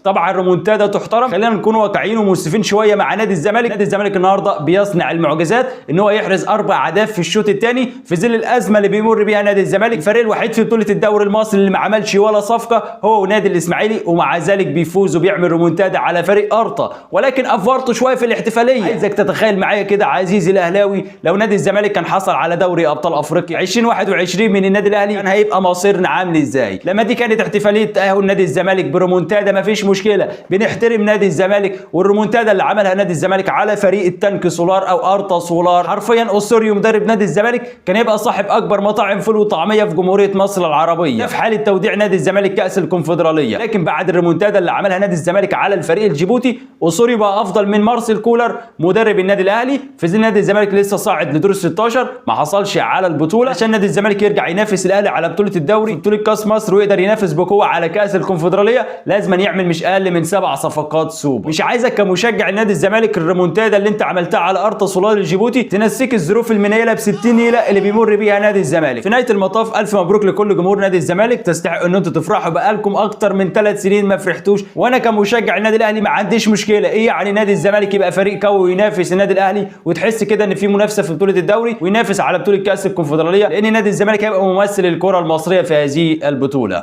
طبعا ريمونتادا تحترم. خلينا نكون واقعيين ومنصفين شوية مع نادي الزمالك. نادي الزمالك النهارده بيصنع المعجزات ان هو يحرز 4 اهداف في الشوط الثاني في ظل الازمة اللي بيمر بيها نادي الزمالك، الفريق الوحيد في بطوله الدوري المصري اللي ما عملش ولا صفقة هو ونادي الاسماعيلي، ومع ذلك بيفوز وبيعمل ريمونتادا على فريق ارطا، ولكن افورته شوية في الاحتفالية. عايزك تتخيل معايا كده عزيزي الاهلاوي، لو نادي الزمالك كان حصل على دوري ابطال افريقيا 2021 من النادي الاهلي كان هيبقى مصيرنا عامل ازاي؟ لما دي كانت احتفالية تاهل نادي الزمالك بريمونتادا مفيش مشكلة، بنحترم نادي الزمالك والريمونتادا اللي عملها نادي الزمالك على فريق التنك سولار او ارتا سولار. حرفيا اوسوريو مدرب نادي الزمالك كان يبقى صاحب اكبر مطاعم فول وطعميه في جمهورية مصر العربية في حاله توديع نادي الزمالك كاس الكونفدراليه. لكن بعد الريمونتادا اللي عملها نادي الزمالك على الفريق الجيبوتي، اوسوريو بقى افضل من مارسيل كولر مدرب النادي الاهلي. في ظل نادي الزمالك لسه صاعد لدور 16 ما حصلش على البطولة، عشان نادي الزمالك يرجع ينافس الاهلي على بطوله الدوري، بطوله كاس مصر، ويقدر ينافس بقوة على كاس الكونفدراليه، لازم يعمل مش اقل من 7 صفقات سوبر. مش عايزك كمشجع لنادي الزمالك الريمونتادا اللي انت عملتها على ارتا سولار الجيبوتي تنسيك الظروف المنيله ب 60 نيله اللي بيمر بيها نادي الزمالك. في نهاية المطاف الف مبروك لكل جمهور نادي الزمالك، تستحقوا ان انتوا تفرحوا، بقالكم اكتر من 3 سنين ما فرحتوش. وانا كمشجع النادي الاهلي ما عنديش مشكلة، ايه يعني نادي الزمالك يبقى فريق قوي وينافس النادي الاهلي وتحس كده ان في منافسه في بطوله الدوري وينافس على بطوله كاس الكونفدراليه، لان نادي الزمالك هيبقى ممثل الكره المصرية في هذه البطولة.